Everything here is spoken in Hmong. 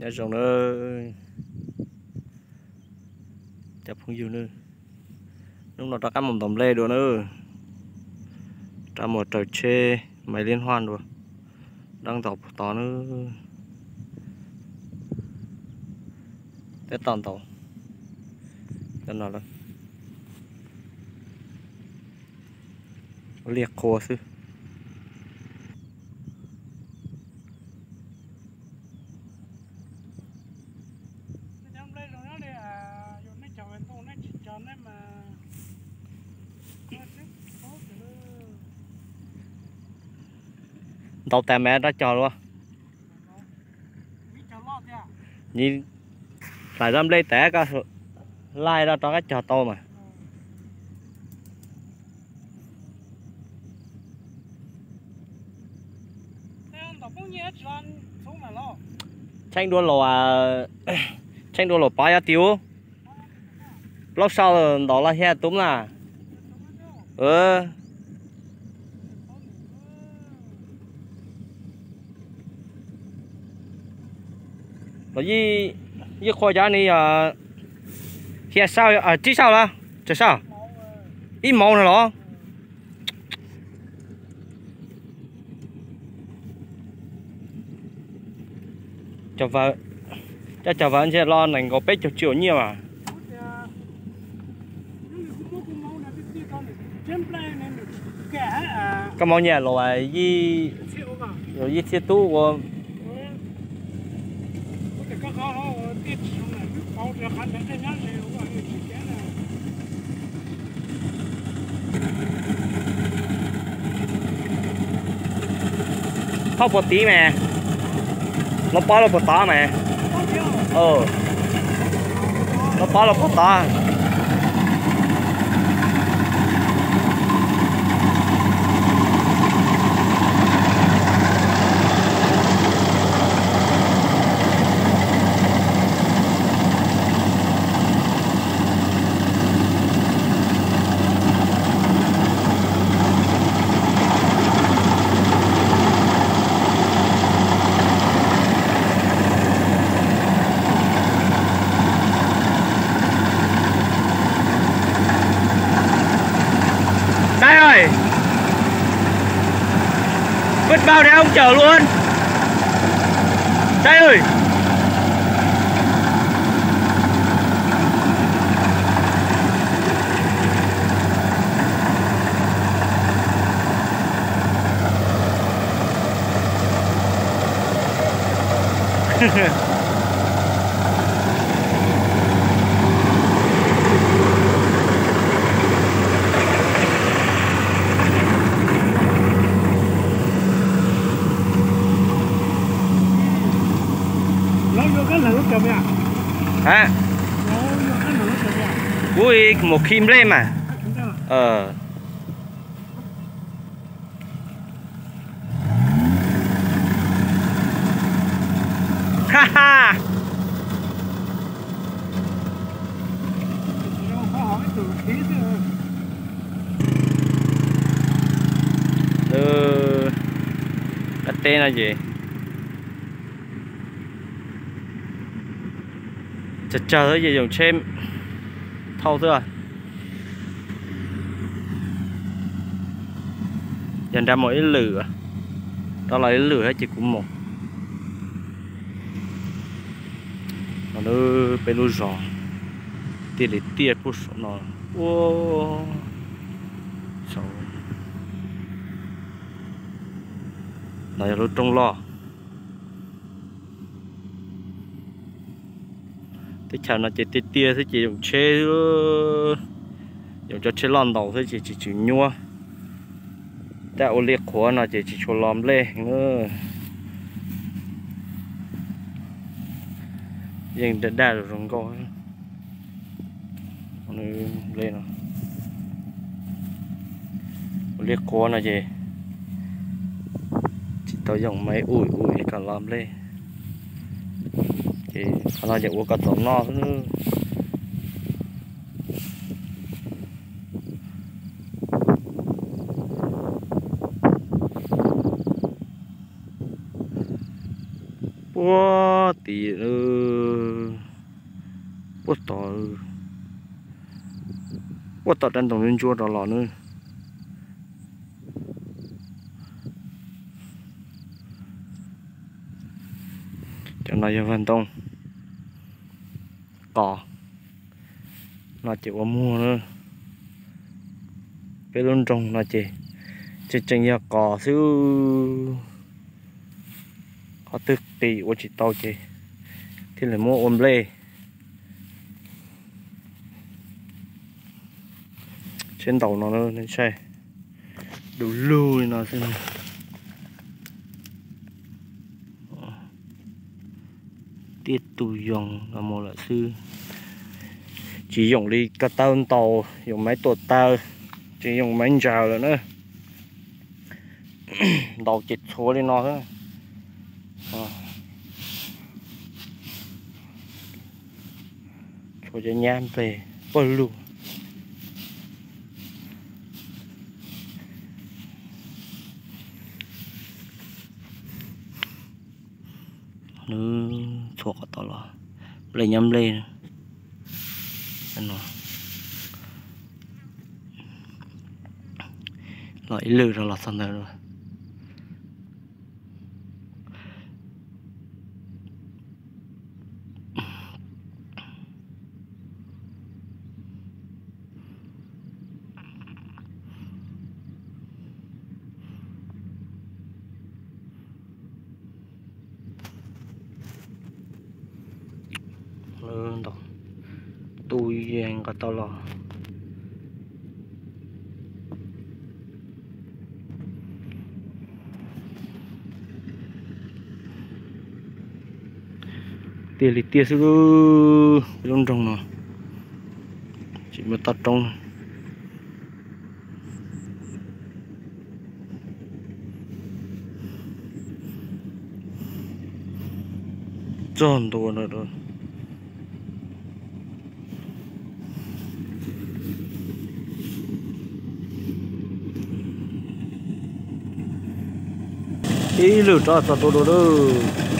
Nyob zoo na cov phooj ywg na, hnub no rov qab mus ntaus nplej dua na, rov mus raws tsheb Maiv Liab Huaj dua, rov ntaus puag tod na. Peb tau ntaus cov no lawm, ua liaj qhua xwb. Ntaus tas mas rov cog lawm. Hlais zaj nplej tas koj laij rov qab cog tau mas. Tsheej dua los, tsheej dua los pov yog tiag. Plaub sau ntaus los hiaj tub na. Los yeej qhua cov ni yog hiaj sau, tsib sau los tsawg sau? Ib mauv no los? Cov vawv ntshe los nees nkaum peb caug triệu nyiaj mas. Koj mauv nyiaj los ib txhiab tub ua. Phob puas tiv mas, los pov los puas tod mas, los pov los puas tod. Saib ơi, vứt bao đá ông chở luôn. Saib ơi. Kuv mus khi nplej mas. Qab teb no ces tsawg tsawg xwb ces yoom tsheb thauj xwb. Yog nrad mus ib lwm, rov los ib lwm thiab ces kuv mus. No peb lub zos tiaj li tiaj puag saum no, ua, saum no yog lub roob loj. Teb chaws no ces tiaj tiaj xwb ces yoom tsheb, yoom cov tsheb loj ntaus xwb ces tsis tshua nyuaj. Tab ua liaj qhuav no ces tsis tshua los nplej. Yeej daj daj zoo nkauj. Nplej no, ua liaj qhuav no ces tsis tau yoom maiv ui ui kom los nplej. Ces qhov no ces ua kom txaus noj xwb. Puag Puag tom, puag tom rab ntoo ntsuab rov los na. Cov no yog vaj ntoo qos no ces ua muag na. Peb lub nroog no ces tseem tseem yog qos xwb. Qhov twg qis ua tsis tau ces thiaj li muab ua nplej. Tsheb ntaus no, saib, du lug li no xwb. Tiaj tus yoos los mus lawm xwb. Tsis yoom li ko taw ntaus, yoom maiv tuam taw, tsis yoom maiv ntsaws lawm na. Ntaus ces txhuav li no xwb. Txhuav cov nyab nplej puag lug. Nws txhuav kom tau los nplej nyab nplej. Los ib lwm rau los txog ntawd. Ntaus tu yees nqa tau los. Tiaj li tiaj xwb, peb lub nroog no tsis muaj toj roob. Txog ntua na. Ib lwm rov txog tua dua lawm.